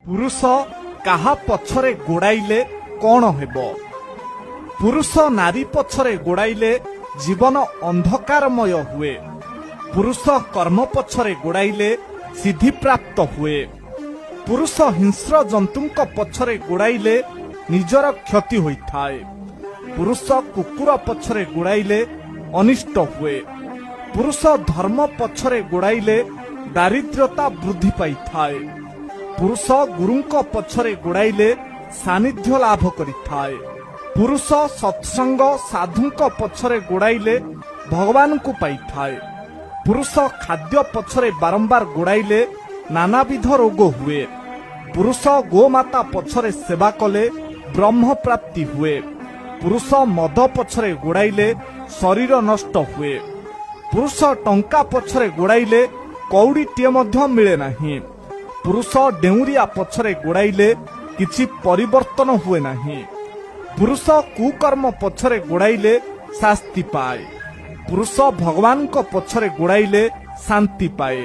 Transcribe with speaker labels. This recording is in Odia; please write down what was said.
Speaker 1: ପୁରୁଷ କାହା ପଛରେ ଗୋଡ଼ାଇଲେ କଣ ହେବ? ପୁରୁଷ ନାରୀ ପଛରେ ଗୋଡ଼ାଇଲେ ଜୀବନ ଅନ୍ଧକାରମୟ ହୁଏ। ପୁରୁଷ କର୍ମ ପଛରେ ଗୋଡ଼ାଇଲେ ସିଦ୍ଧିପ୍ରାପ୍ତ ହୁଏ। ପୁରୁଷ ହିଂସ୍ର ଜନ୍ତୁଙ୍କ ପଛରେ ଗୋଡ଼ାଇଲେ ନିଜର କ୍ଷତି ହୋଇଥାଏ। ପୁରୁଷ କୁକୁର ପଛରେ ଗୋଡ଼ାଇଲେ ଅନିଷ୍ଟ ହୁଏ। ପୁରୁଷ ଧର୍ମ ପଛରେ ଗୋଡ଼ାଇଲେ ଦାରିଦ୍ର୍ୟତା ବୃଦ୍ଧି ପାଇଥାଏ। ପୁରୁଷ ଗୁରୁଙ୍କ ପଛରେ ଗୋଡ଼ାଇଲେ ସାନ୍ନିଧ୍ୟ ଲାଭ କରିଥାଏ। ପୁରୁଷ ସତ୍ସଙ୍ଗ ସାଧୁଙ୍କ ପଛରେ ଗୋଡ଼ାଇଲେ ଭଗବାନଙ୍କୁ ପାଇଥାଏ। ପୁରୁଷ ଖାଦ୍ୟ ପଛରେ ବାରମ୍ବାର ଗୋଡ଼ାଇଲେ ନାନାବିଧ ରୋଗ ହୁଏ। ପୁରୁଷ ଗୋମାତା ପଛରେ ସେବା କଲେ ବ୍ରହ୍ମ ପ୍ରାପ୍ତି ହୁଏ। ପୁରୁଷ ମଦ ପଛରେ ଗୋଡ଼ାଇଲେ ଶରୀର ନଷ୍ଟ ହୁଏ। ପୁରୁଷ ଟଙ୍କା ପଛରେ ଗୋଡ଼ାଇଲେ କଉଡ଼ିଟିଏ ମଧ୍ୟ ମିଳେ ନାହିଁ। ପୁରୁଷ ଡେଉଁରିଆ ପଛରେ ଗୋଡ଼ାଇଲେ କିଛି ପରିବର୍ତ୍ତନ ହୁଏ ନାହିଁ। ପୁରୁଷ କୁକର୍ମ ପଛରେ ଗୋଡ଼ାଇଲେ ଶାସ୍ତି ପାଏ। ପୁରୁଷ ଭଗବାନଙ୍କ ପଛରେ ଗୋଡ଼ାଇଲେ ଶାନ୍ତି ପାଏ।